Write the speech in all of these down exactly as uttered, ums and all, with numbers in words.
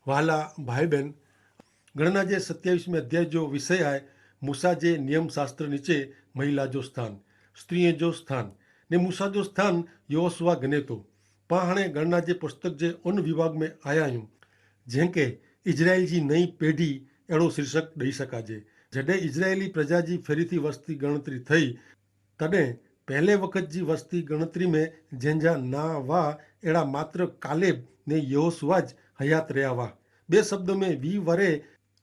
વહાલા ભાઈબેન, ગણના જે સત્યાવિશ મેં અધ્યાય જો વિષય આય, મૂસા જે નિયમશાસ્ત્ર નીચે મહિલા જો સ્થાન, સ્ત્રી જો સ્થાન, ને મૂસા જો સ્થાન યહોશુઆ ગને તો. પાહાણે ગણના જે પુસ્તક જે ઉન વિભાગ મેં આયા હું, જેન કે ઇઝરાયેલ જી નઈ પેઢી એડો શીર્ષક દઈ શકાજે. જડે ઇઝરાયેલી પ્રજા જી ફેરી થી વસ્તી ગણતરી થઈ, તદે પહેલે વખત જી વસ્તી ગણતરી મેં જેન જા ના વા એડા માત્ર કાલેબ ને યહોશુઆ જ હયાત રહ્યા વા. બે શબ્દો મેં વી વરે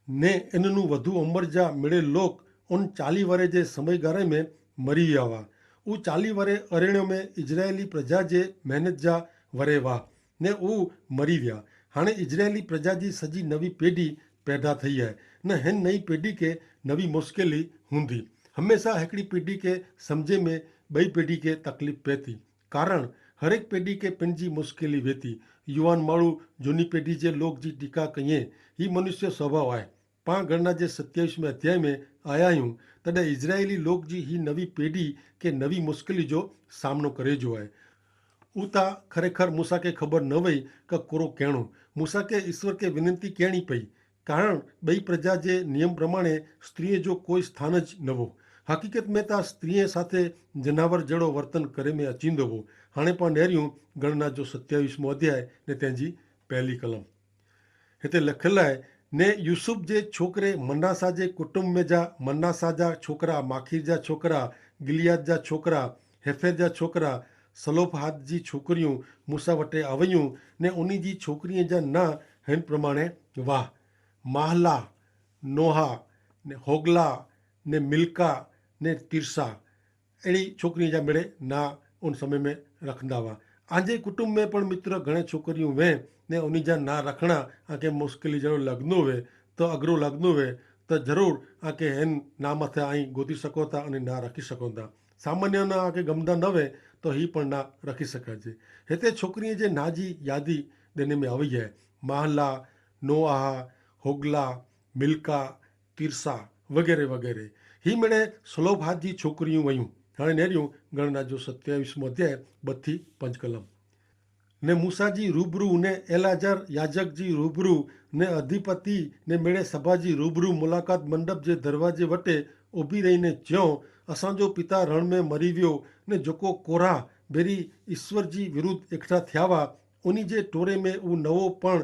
ને એનનું વધુ અમર જા મેળે લોક ઉન ચાલી વરે જે સમયગારે મેં મરી વ્યા વા. ઉ ચાલી વરે અરેણ્યો મેં ઇઝરાયેલી પ્રજા જે મહેનત જા વરે વા ને ઉ મરી વ્યા. હાણે ઇઝરાયેલી પ્રજા જી સજી નવી પેઢી પેદા થઈ હૈ, ને હેન નઈ પેઢી કે નવી મુશ્કેલી હુંદી. હમેંશા હેકડી પેઢી કે સમઝે મેં બઈ પેઢી કે તકલીફ પેતી, કારણ હરેક પેઢી કે પેનજી મુશ્કેલી વેતી. યુવાન માળુ જૂની પેઢી જે લોક જી ટીકા કહિએ, હી મનુષ્ય સ્વભાવ આય. પાં ગણના જે સત્યાવિશ મેં અધ્યાય મેં આયા હું, તદે ઇઝરાયેલી લોક જી હી નવી પેઢી કે નવી મુશ્કેલી જો સામનો કરે જો આય. ઉતા ખરેખર મૂસા કે ખબર ન વય કે કોરો કહેણો. મૂસા કે ઈસ્વર કે વિનંતી કહેણી પઈ, કારણ બઈ પ્રજા જે નિયમ પ્રમાણે સ્ત્રી જો કોઈ સ્થાન જ નવો. હકીકત મેં તા સ્ત્રી સાથે જનાવર જેડો વર્તન કરે મેં અચીંદો વો. હાણે પણ નેર્યું ગણના જો સત્યાવિશ મોં અધ્યાય ને તેની પહેલી કલમ. હેતા લખેલા હૈ, ને યુસુફ જે છોકરે મનાસા જે કુટુંબ મેં જા મનાસા જા છોકરા, માખીર જા છોકરા, ગિલિયાદ જા છોકરા, હેફેર જા છોકરા, સલોફહાદ જી છોકરિયું મૂસા વટે આવયું, ને ઉની જી છોકરિયે જા ના હેન પ્રમાણે વાહ, માહલા, નોહા, ને હોગલા, ને મિલ્કા, ને તિર્સા. એડી છોકરી જા મેડે ના ઉન સમય મેં રખંદા વા. આજે કુટુંબ મેં પણ મિત્ર ઘણે છોકરી વે, ને ઉની જા ના રખણા આકે મુશ્કેલી જેડો લગનો વે, તો અગરો લગનો વે, તો જરૂર આકે હેન ના માથે આઈ ગોતી સકોતા અને ના રખી સકોતા. સામાન્ય ના આકે ગમદા ન વે, તો હી પણ ના રખી સકાજે. હેતે છોકરી જે ના જી યાદી દેને મેં આવી હૈ. માહલા, નોઆહા, હોગલા, મિલ્કા, તિર્સા વગેરે વગેરે. હી મેડે સલોફહાદ જી છોકરી વયું. હાણે નેર્યું ગણના જો સત્યાવિશ મોં અધ્યાય બત્થી પંચકલમ. ને મૂસા જી રૂબરૂ ને એલાજાર યાજક જી રૂબરૂ ને અધિપતિ ને મેડે સભા જી રૂબરૂ મુલાકાત મંડપ જે દરવાજે વટે ઉભી રહી ને ચ્યો, અસાંજો પિતા રણ મેં મરી વ્યો, ને જોકો કોરાહ ભેરી ઈસ્વર જી વિરુદ્ધ એકઠા થ્યાવા, ઉની જે ટોરે મેં ઉં નવો પણ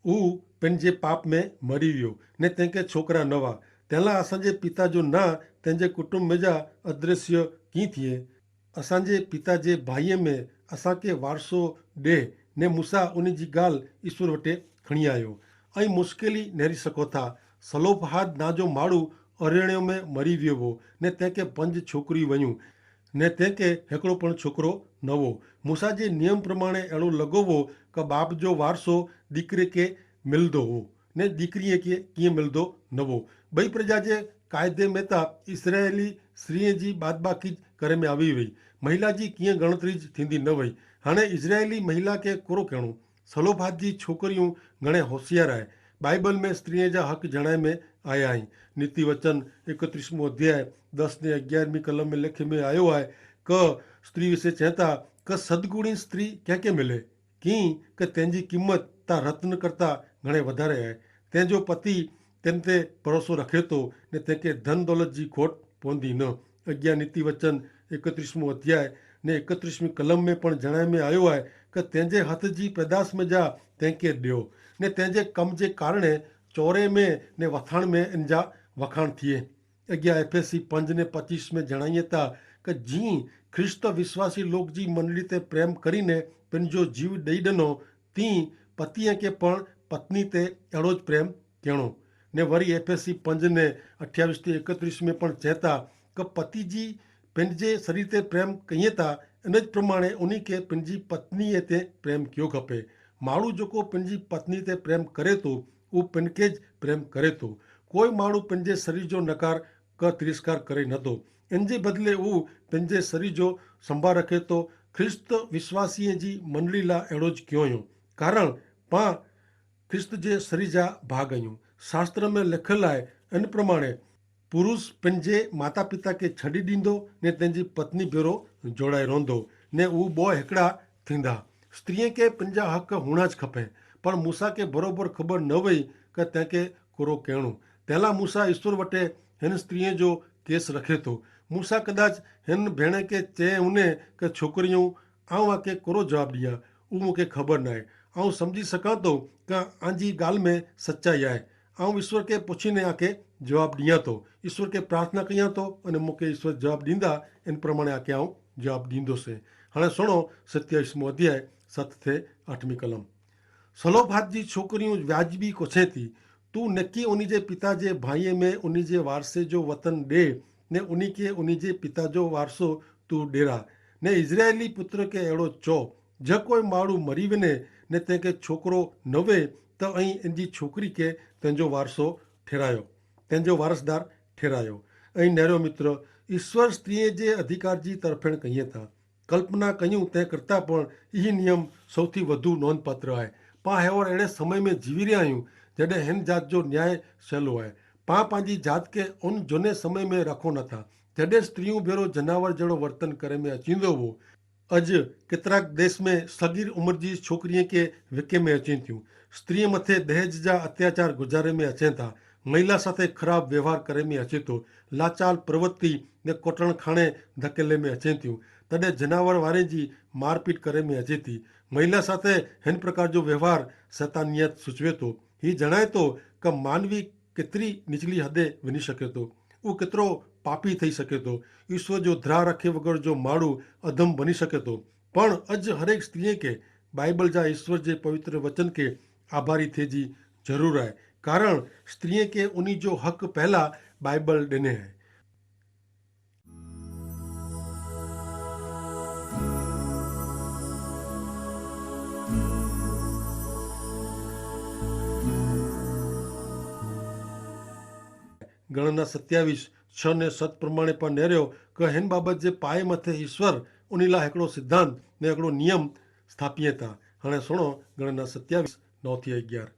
ઉં પેનજે પાપ મેં મરી વ્યો, ને તેંકે છોકરા નવા. તેલા અસાંજે પિતા જો ના તેંજે કુટુંબ મેં જા અદ્રશ્ય કી થિયે? અસાંજે પિતા જે ભાઈએ મેં અસાંકે વારસો દેહ. ને મૂસા ઉની જી ગાલ ઈસ્વર વટે ખણી આયો. અહીં મુશ્કેલી નેરી સકો થા. સલોફહાદ ના જો માડૂ અરેણ્યો મેં મરી વ્યો વો, ને તેંકે પંજ છોકરી વયું, ને તેંકે હેકડો પણ છોકરો નવો. મૂસા જે નિયમ પ્રમાણે એડો લગો વો કે બાપ જો વારસો દીકરે કે મિલદો હો, ને દીકરીએ કે કિંય મિલદો નવો. બઈ પ્રજા જે કાયદે મેં તા ઇસરાયેલી સ્ત્રી જી બાદબાકી જ કરે મેં આવી વય. મહિલા જી કિંય ગણતરી જ થીંદી ન વય. હાણે ઇસરાયેલી મહિલા કે કોરો કહેણો? સલોફાદ જી છોકરી ઘણે હોશિયાર આય. બાઈબલ મેં સ્ત્રી જા હક જણાય મેં આયા હૈં. નીતિ વચન એકત્રીસમો અધ્યાય દસ ને અગિયારમી કલમ મેં લેખે મેં આયો હૈ, કે સ્ત્રી વિશે ચેતા કે સદગુણી સ્ત્રી ક્યાં કે મિલે? કિંકે તેની કિંમત તા રત્ન કરતા ઘણે વધારે હૈ. તેનો પતિ તેન તે ભરોસો રખે તો, ને તેંકે ધન દોલત જી ખોટ પોંદી ન. અગિયા નીતિ વચન એકત્રીસમો અધ્યાય ને એકત્રીસમી કલમ મેં પણ જણાય મેં આયો હૈ, કે તેંજે હત જી પેદાશ મેં જા તેંકે દ્યો, ને તેંજે કમ જે કારણે ચોરે મેં ને વથાણ મેં એન જા વખાણ થિયે. અગિયા એફેસી પંજ ને પચીસ મેં જણાયે તા, કે જી ખ્રિસ્ત વિશ્વાસી લોક જી મંડળી તે પ્રેમ કરીને પેનજો જીવ દઈ દનો, તી પતિએ કે પણ પત્ની તે એડો જ પ્રેમ કહેણો. ને વરી એફેસી પંજ ને અઠ્યાવીસ થી એકત્રીસ મેં પણ ચેતા, કે પતિ જી પેનજે શરીર તે પ્રેમ કહિયે તા, એન જ પ્રમાણે ઉની કે પેનજી પત્ની એ તે પ્રેમ કયો ખપે. માણુ જોકો પેનજી પત્ની તે પ્રેમ કરે તો, ઉં પેનકે જ પ્રેમ કરે તો. કોઈ માણુ પેનજે શરીર જો નકાર ક તિરસ્કાર કરે નતો. એન જે બદલે ઉં પેનજે શરીર જો સંભાર રખે તો, ખ્રિસ્ત વિશ્વાસીએ જી મંડળી લા એડો જ ક્યો યો. કારણ પા ખ્રિસ્ત જે સરીજા ભાગ અયું. શાસ્ત્ર મેં લેખેલ આય, એન પ્રમાણે પુરુષ પેનજે માતા પિતા કે છડી દીંદો ને તેની પત્ની ભેરો જોડાઈ રોંધો, ને ઉં બો હેકડા થીંદા. સ્ત્રીએ કે પેનજા હક હુણા જ ખપે. પણ મૂસા કે ભરોભર ખબર ન વય કે તેંકે કોરો કહેણું. તેલા મૂસા ઈસ્વર વટે હેન સ્ત્રીએ જો કેસ રખે તો. મૂસા કદાચ હેન ભેણે કે ચે ઉને કે છોકરી, આઉં આકે કોરો જવાબ દિયા? ઉં મુકે ખબર નાય. આઉં સમઝી સકાં તો કે આજી ગાલ મેં સચ્ચાઈ આય. આઉં ઈસ્વર કે પુછીને આકે જવાબ દિયા તો. ઈસ્વર કે પ્રાર્થના કહિયા તો અને મુકે ઈસ્વર જવાબ દીંદા. એન પ્રમાણે આકે આઉં જવાબ દીંદો સે. હણે સુણો સત્યાઈસ મું અધ્યાય સત થે આઠમી કલમ. સલોભાત જી છોકરી વ્યાજબી કોછે થી. તું નક્કી ઉની જે પિતા જે ભાઈએ મેં ઉની જે વારસે જો વતન દે ને ઉની કે ઉની જે પિતા જો વારસો તું ડેરા. ને ઇઝરાયેલી પુત્ર કે એડો ચો, જે કોઈ માળું મરી વેને ને તેંકે છોકરો નવે, તો અહીં એનજી છોકરી કે તેનજો વારસો ઠેરાયો, તેનજો વારસદાર ઠેરાયો. અહીં નેરો મિત્ર, ઈસ્વર સ્ત્રીએ જે અધિકાર જી તરફેણ કહિયે થા. કલ્પના કહ્યું તે કરતા પણ ઇહ નિયમ સૌથી વધુ નોંધપાત્ર આય. પા હેવર એડે સમય મેં જીવી રહ્યા હ્યું જડે હેન જાત જો ન્યાય સહેલો આય. પા પાંજી જાત કે ઉન જોને સમય મેં રાખો ન થા, જડે સ્ત્રીઓ ભેરો જનાવર જેડો વર્તન કરે મેં અચીંદો વો. અજ કેતરાક દેશ મેં સગીર ઉમર જી છોકરીએ કે વિકે મેં અચીંત્યું. સ્ત્રી મતે દહેજ જા અત્યાચાર ગુજારે મેં અચેંતા, મહિલા સાથે ખરાબ વ્યવહાર કરે મેં અચેતો, લાચાલ પ્રવત્તિ ને કોટણ ખાણે ધકેલે મેં અચેંત્યું. તદે જનાવર વારે જી મારપીટ કરે મેં અચેતી. મહિલા સાથે હેન પ્રકાર જો વ્યવહાર સૈતાનિયત સૂચવે તો. હી જણાય તો કે માનવી કેતરી નીચલી હદે વિની શકે તો, ઉં કેતરો પાપી થઈ શકે તો. ઈસ્વર જો ધ્રા રાખે વગર જો માડૂ અધમ બની શકે તો. પણ અજ હરેક સ્ત્રીએ કે બાઈબલ જા ઈસ્વર જે પવિત્ર વચન કે આભારી થે જી જરૂર આય. કારણ સ્ત્રીએ કે ઉની જો હક પહેલા બાઈબલ દેને હૈ. ગણના સત્યાવીસ છ ને સત પ્રમાણે પણ નેર્યો કે હેન બાબત જે પાયે મતે ઈસ્વર ઉનીલા હેકડો સિદ્ધાંત ને હેકડો નિયમ સ્થાપિયે તા. હણે સુણો ગણના સત્યાવીસ નવ થી અગિયાર.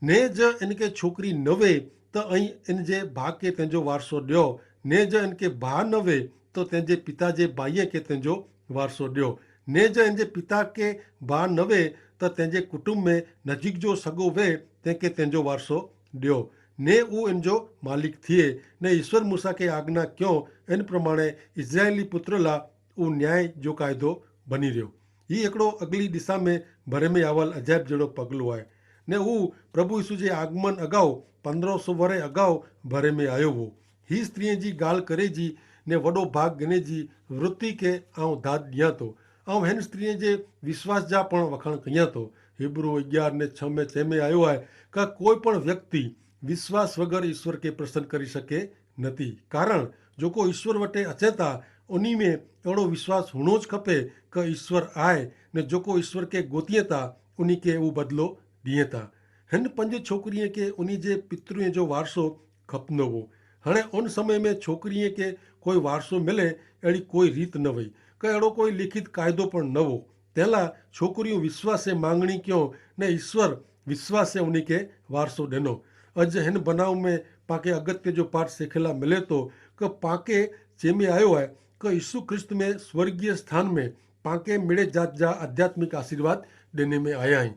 ને જ એન કે છોકરી નવે તો અહીં એન જે ભા કે તેનજો વારસો દ્યો. ને જ એન કે ભા નવે તો તેનજે પિતા જે ભાઈએ કે તેનજો વારસો દ્યો. ને જ એન જે પિતા કે ભા નવે તો તેનજે કુટુંબ મેં નજીક જો સગો વે તે કે તેનજો વારસો દ્યો. ને ઉં એનજો માલિક થિયે. ને ઈસ્વર મૂસા કે આજ્ઞા ક્યો એન પ્રમાણે ઇઝરાયેલી પુત્રલા ઉં ન્યાય જો કાયદો બની રહ્યો. હી એકડો અગલી દિશા મેં ભરે મેં આવલ અજાયબ જેડો પગલો આય. ને ઉં પ્રભુ ઈસુ જે આગમન અગાઉ પંદ્રહ સો વરે અગાઉ ભરે મેં આયો વો. હી સ્ત્રીએ જી ગાલ કરે જી ને વડો ભાગ ગને જી વૃત્તિ કે આઉં ધાત દિયા તો. આઉં હેન સ્ત્રીએ જે વિશ્વાસ જા પણ વખાણ કહિયા તો. હિબ્રૂ અગિયાર ને છ મેં ચેમે આયો આય કે કોઈ પણ વ્યક્તિ વિશ્વાસ વગર ઈસ્વર કે પ્રસન્ન કરી શકે નથી. કારણ જોકો ઈસ્વર વટે અચેતા ઉની મેં એડો વિશ્વાસ હુણો જ ખપે કે ઈસ્વર આય. ને જોકો ઈસ્વર કે ગોતિયે તા ઉની કે ઉં બદલો દિયે તા. હેન પંજ છોકરીએ કે ઉની જે પિતૃએ જો વારસો ખપનો વો. હણે ઉન સમય મેં છોકરીએ કે કોઈ વારસો મિલે એડી કોઈ રીત ન વય કે એડો કોઈ લિખિત કાયદો પણ ન વો. તેલા છોકરીઓ વિશ્વાસે માંગણી ક્યો ને ઈસ્વર વિશ્વાસે ઉની કે વારસો દેનો. અજ હેન બનાવ મેં પાંકે અગત્ય જો પાઠ સેખેલા મિલે તો કે પાંકે ચેમે આયો હૈ કે ઈસુ ખ્રિસ્ત મેં સ્વર્ગીય સ્થાન મેં પાંકે મિડે જાત જા આધ્યાત્મિક આશીર્વાદ દેને મેં આયા હૈ.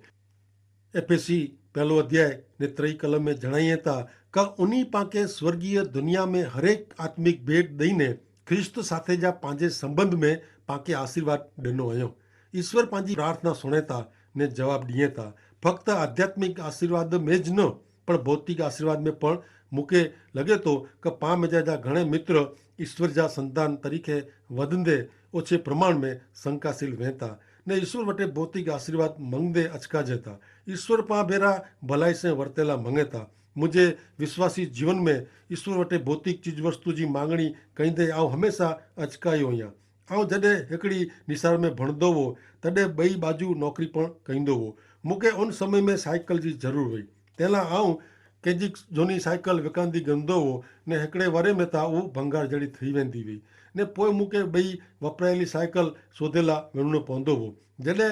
એફેસી પહેલો અધ્યાય ને ત્રય કલમ મેં જણાયે તા કે ઉની પાંકે સ્વર્ગીય દુનિયા મેં હરેક આત્મિક ભેટ દઈને ખ્રિસ્ત સાથે જા પાંજે સંબંધ મેં પાંકે આશીર્વાદ દેનો અયો. ઈસ્વર પાંજી પ્રાર્થના સુણેતા ને જવાબ દિયેતા. ફક્ત આધ્યાત્મિક આશીર્વાદ મેં જ ન પણ ભૌતિક આશીર્વાદ મેં પણ મુકે લગે તો કે પાં મેં જા ઘણે મિત્ર ઈસ્વર જા સંતાન તરીકે વધને ઓછે પ્રમાણ મેં શંકાશીલ વહેતા ને ઈસ્વર વટે ભૌતિક આશીર્વાદ મંગદે અચકા જેતા. ઈસ્વર પાં ભેરા ભલાઈ સે વર્તેલા મંગેતા. મુઝે વિશ્વાસી જીવન મેં ઈસ્વર વટે ભૌતિક ચીજવસ્તુ જી માંગણી કઈંદે આવ હમેંશા અચકાયો હોયા. આઉં જડે હેકડી નિસાર મેં ભણદો વો તડે બઈ બાજુ નોકરી પણ કઈંદો વો. મુકે ઉન સમય મેં સાયકલ જી જરૂર વય. તેલા આઉં કેંજી જોની સાયકલ વેકાંદી ગંદો વો ને હેકડે વરે મેં તા ઉં ભંગાર જેડી થઈ વેંદી વય. ને પોય મુકે બઈ વપરાયેલી સાયકલ શોધેલા વેણનો પોંદો વો. જડે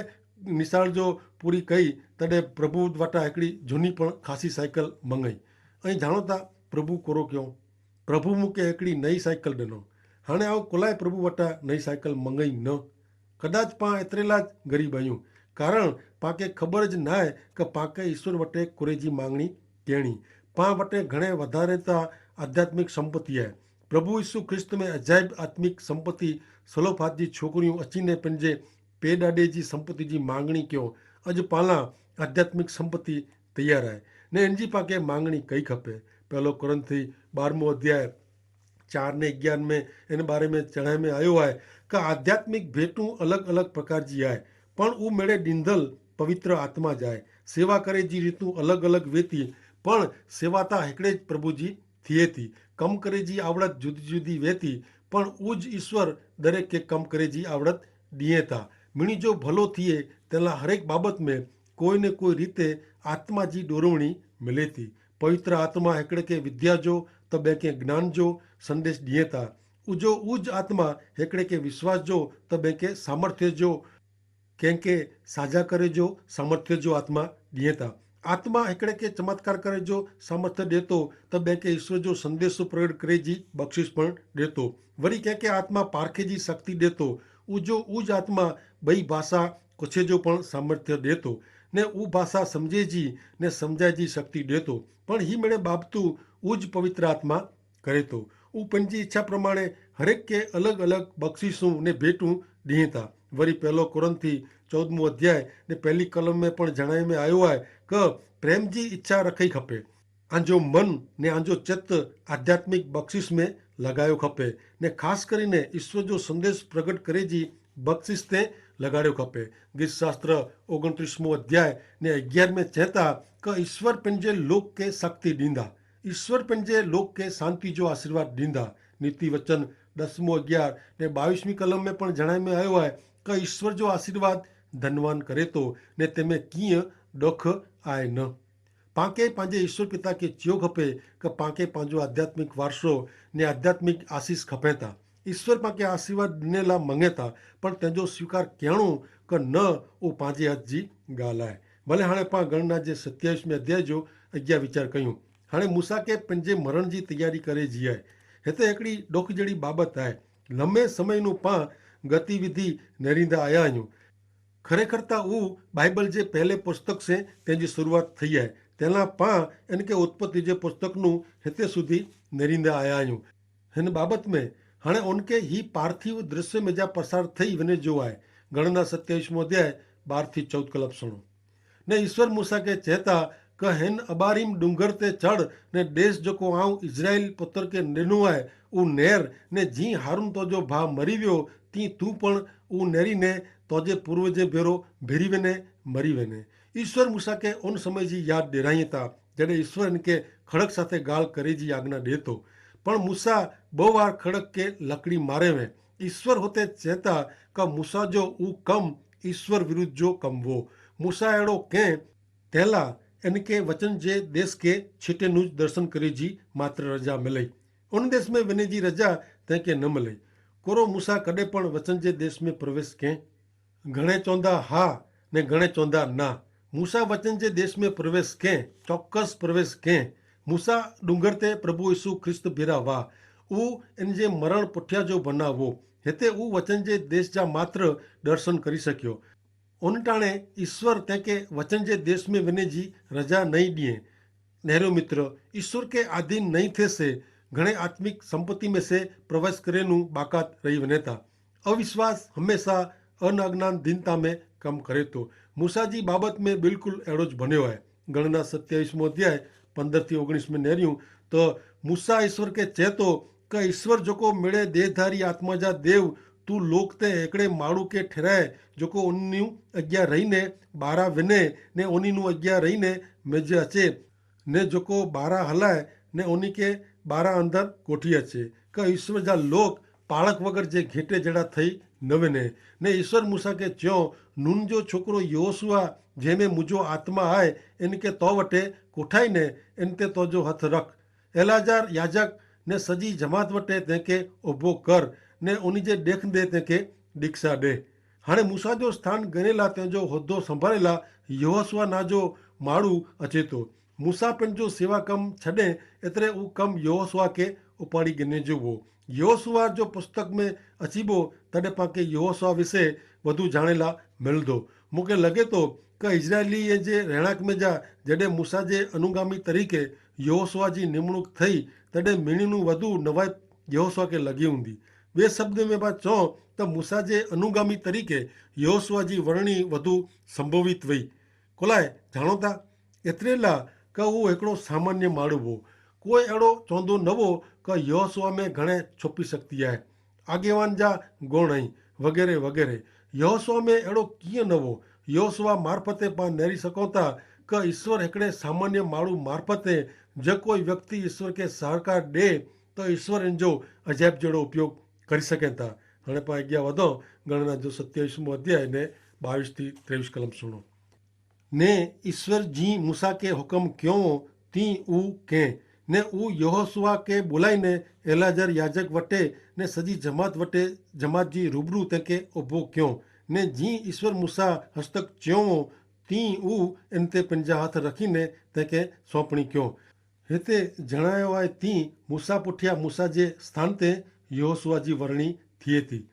નિસાર જો પૂરી કઈ તડે પ્રભુ વાટા હેકડી જોની પણ ખાસી સાયકલ મંગાઈ. અહીં જાણો તા પ્રભુ કોરો ક્યો? પ્રભુ મુકે હેકડી નઈ સાયકલ ડેનો. હાણે આઉં કોલાએ પ્રભુ વટા નઈ સાયકલ મંગઈ ન. કદાચ પાં એતરેલા જ ગરીબ અયું. કારણ પાંકે ખબર જ નાય કે પાંકે ઈસવીસ વટે કુરેજી માંગણી કહેણી. પાં વટે ઘણે વધારે તા આધ્યાત્મિક સંપત્તિ આય. પ્રભુ ઈસુ ખ્રિસ્ત મેં અજાયબ આત્મિક સંપત્તિ સલોફાત જી છોકરી અચીને પન જે પેડાડે જી સંપત્તિ જી માંગણી કયો. અજ પાલા આધ્યાત્મિક સંપત્તિ તૈયાર આય, ને એન જી પાંકે માંગણી કઈ ખપે. પહેલો કોરિંથી બારમો અધ્યાય ચાર ને અગિયાર મેં એન બારે મેં જણાય મેં આયો આય કે આધ્યાત્મિક ભેટું અલગ અલગ પ્રકાર જી આય, પણ ઉમેડે ડીંધલ પવિત્ર આત્મા જાય. સેવા કરે જી રીતું અલગ અલગ વેતી, પણ સેવાતા હેકડ઼ે જ પ્રભુ જી થિયેતી. કમ કરે જી આવડત જુદી જુદી વેતી, પણ ઉજ ઈસવીસ દરેક કે કમ કરે જી આવડત દિયેતા. મિણી જો ભલો થિયે તેલા હરેક બાબત મેં કોઈ ને કોઈ રીતે આત્મા જી ડોરવણી મિલેતી. પવિત્ર આત્મા હેકડ઼ે કે વિદ્યા જો તો બેંકે જ્ઞાન જો સંદેશ દિયેતા. ઉજો ઉજ આત્મા હેકડ઼ે કે વિશ્વાસ જો તો બેંકે સામર્થ્ય જો, કેંકે સાજા કરે જો સામર્થ્ય જો આત્મા દિયેતા. આત્મા હેકડ઼ે કે ચમત્કાર કરે જો સામર્થ્ય દેતો, તો બેંકે ઈસવીસ જો સંદેશો પ્રગટ કરે જી બક્ષિશ પણ દેતો. વરી કેંકે આત્મા પારખે જી શક્તિ દેતો. ઉજો ઉજ આત્મા બઈ ભાષા કોછે જો પણ સામર્થ્ય દેતો, ને ઉ ભાષા સમઝે જી ને સમઝાય જી શક્તિ દેતો. પણ હી મેળે બાબતું ઉજ પવિત્ર આત્મા કરે તો ઉપને જી ઇચ્છા પ્રમાણે હરેક કે અલગ અલગ બક્ષિસું ને ભેટું દિહેતા. વરી પહેલો કોરિંથી ચૌદમો અધ્યાય ને પહેલી કલમ મેં પણ જણાય મેં આયો આય કે પ્રેમ જી ઇચ્છા રખાઈ ખપે. આજો મન ને આજો ચિત્ત આધ્યાત્મિક બક્ષિસ મેં લગાયો ખપે, ને ખાસ કરીને ઈસવીસ જો સંદેશ પ્રગટ કરે જી બક્ષિસ તે લગાડ્યો ખપે. ગીતશાસ્ત્ર ઓગણત્રીસમો અધ્યાય ને અગિયાર મેં ચેતા કે ઈસવીસ પન જે લોક કે શક્તિ દીંદા. ઈસવીસ પન જે લોક કે શાંતિ જો આશીર્વાદ દીંદા. નીતિ વચન દસમો અગિયાર ને બાવીસમી કલમ મેં પણ જણાય મેં આયો હૈ કે ઈસવીસ જો આશીર્વાદ ધનવાન કરે તો, ને તેમે કિંય દોખ આય ન. પાંકે પાંજે ઈસવીસ પિતા કે ચ્યો ખપે કે પાંકે પાંજો આધ્યાત્મિક વારસો ને આધ્યાત્મિક આશીસ ખપેતા. ઈસવીસ પાંકે આશીર્વાદ દિનેલા મંગેતા, પણ તેનો સ્વીકાર કહેણો કે ન, ઓ પાંજે હજ જી ગાલ આય. ભલે હાણે પાં ગણના જે સત્યાવીસમે અધ્યાય જો અગિયા વિચાર કહ્યું. હાણે મૂસા કે પન જે મરણ જી તૈયારી કરે જી આય. હેતા એકડી ડોખ જેડી બાબત આય. લમે સમયનું પાં ગતિવિધિ નેરીંદા આયા હૈં. ખરેખર તા ઉ બાઈબલ જે પહેલે પુસ્તક સે તેની શરૂઆત થઈ હૈ. તેના પાં એન કે ઉત્પત્તિ જે પુસ્તકનું હેતે સુધી નેરીંદા આયા હૈં. હેન બાબત મેં હાણે ઓનકે હી પાર્થિવ દ્રશ્ય મેં જા પસાર થઈ વને જો આય. ગણના સત્યાવીસમો અધ્યાય બાર થી ચૌદ કલપ સુણો. ને ઈસવીસ મૂસા કે ચેતા કે હેન અબારીમ ડુંગર તે ચડ, ને દેશ જોકો આઉં ઇઝરાઇલ પુત્ર કે નેનો આય ઉ નેર, ને જી હારૂન તોજો ભા મરી વ્યો તી તું પણ ઉ નેરી ને તોજે પૂર્વજે ભેરો ભેરી વેને મરી વેને. ઈસવીસ મૂસા કે ઉન સમય જી યાદ ડેરાઈ તા, જેડે ઈસવીસ એન કે ખડક સાથે ગાલ કરે જી આજ્ઞા દેતો. પણ મૂસા બહુ વાર ખડક કે લકડી મારે વે. ઈસવીસ હોતે ચેતા કે મૂસા જો ઉ કમ ઈસવીસ વિરુદ્ધ જો કમ વો. મૂસા એડો કે તેલા એન કે વચન જે દેશ કે છીટે નું જ દર્શન કરે જી માત્ર રજા મિલે. ઉન દેશ મેં વેને જી રજા તેંકે ન મિલે. કોરો મૂસા કદે પણ વચન જે દેશ મેં પ્રવેશ કે? ઘણે ચોંદા હા ને ઘણે ચોંદા ના. મૂસા વચન જે દેશ મેં પ્રવેશ કે? ચોક્કસ પ્રવેશ કે. મૂસા ડુંગર તે પ્રભુ ઈસુ ખ્રિસ્ત ભેરા વાહ. ઉ એન જે મરણ પુઠ્યા જો ભના વો. હેતે ઉ વચન જે દેશ જા માત્ર દર્શન કરી શક્યો. ઉનટાણે ઈસવીસ તેંકે વચન જે દેશ મેં વેને જી રજા નહીં દિયે. નહેરો મિત્ર, ઈસવીસ કે આધીન નહીં થે સે ઘણે આત્મિક સંપત્તિ મેં સે પ્રવેશ કરેનું બાકાત રહી વને તા. અવિશ્વાસ હંમેશા અનાજ્ઞાન દીનતા મેં કમ કરે તો. મૂસા જી બાબત મેં બિલકુલ એડો જ ભન્યો હૈ. ગણના સત્યાવીસમો અધ્યાય પંદર થી ઓગણીસ મેં નેર્યું તો મૂસા ઈસવીસ કે ચેતો કે ઈસવીસ જોકો મેળે દેહધારી આત્મા જા દેવ તું લોક તે એકડે માળું કે ઠેરાય જોકો ઉનનું અજ્ઞા રહી ને બારા વેને ને ઉની નું અજ્ઞા રહી ને મેજે અચે ને જોકો બારા હલાય ને ઉની કે બારા અંદર કોઠી અચે. કે ઈસવીસ જા લોક પાળક વગર જે ઘેટે જેડા થઈ નવે ને. ને ઈસવીસ મૂસા કે ચ્યો, નૂન જો છોકરો યહોસુઆ જેમે મુજો આત્મા આય એન કે તો વટે કોઠાઈ ને એન તે તોજો હથ રખ. એલાજાર યાજક ને સજી જમાત વટે તેંકે ઉભો કર ને ઉની જે દેખ દે તેંકે દીક્ષા દે. હાણે મૂસા જો સ્થાન ગનેલા તેંજો હોદ્દો સંભાળેલા યહોસુઆ ના જો માળું અચેતો. મૂસા પણ જો સેવા કમ છડે એતરે ઉ કમ યહોસુઆ કે ઉપાડી ગને જો વો. યહોસુઆ જો પુસ્તક મેં અચીબો તદે પાંકે યહોસુઆ વિશે વધુ જાણેલા મિલદો. મુકે લગે તો કે ઇઝરાયેલી જે રહેણાંક મેં જા જડે મૂસા જે અનુગામી તરીકે યહોશુઆ જી નિમણૂક થઈ, તડે મિણીનું વધુ નવાઈ યહોશુઆ કે લગી ઊંદી. બે શબ્દ મેં બા ચો, તો મૂસા જે અનુગામી તરીકે યહોશુઆ જી વરણી વધુ સંભવિત વય. કોલાએ જાણો તા? એતરેલા કે ઉં હિકડો સામાન્ય માણુ હો. કોઈ એડો ચોંદો નવો કે યહોશુઆ મેં ઘણે છોપી શક્તિ આય. આગેવાન જા ગોણ અહીં વગેરે વગેરે. યહોશુઆ મેં એડો કિયાં નવો? યહોશુઆ મારફતે પાં નેરી સકોતા કે ઈસ્વર હિકડે સામાન્ય માણુ મારફતે જે કોઈ વ્યક્તિ ઈસ્વર કે સહરકાર દે, તો ઈસ્વર એન જો અજાયબ જેડો ઉપયોગ કરી સકેતા. હણે પાં અગિયા વધો. ગણના જો સત્યાવિશ મું અધ્યાય ને બાવીસ થી ત્રેવીસ કલમ સુણો. ને ઈસ્વર જી મૂસા કે હુકમ ક્યો, તી ઉં કેહ. ને ઉં યહોશુઆ કે બોલાઈ ને એલાજર યાજક વટે ને સજી જમાત વટે જમાત જી રૂબરૂ તેંકે ઉભો ક્યો. ને જી ઈસ્વર મૂસા હસ્તક ચ્યો, તી ઉં એન તે પંજા હાથ રખી ને તેંકે સોંપણી ક્યો. હેતે જણાયો આય તી મૂસા પુઠ્યા મૂસા જે સ્થાન તે યહોશુઆ જી વરણી થિયે તી.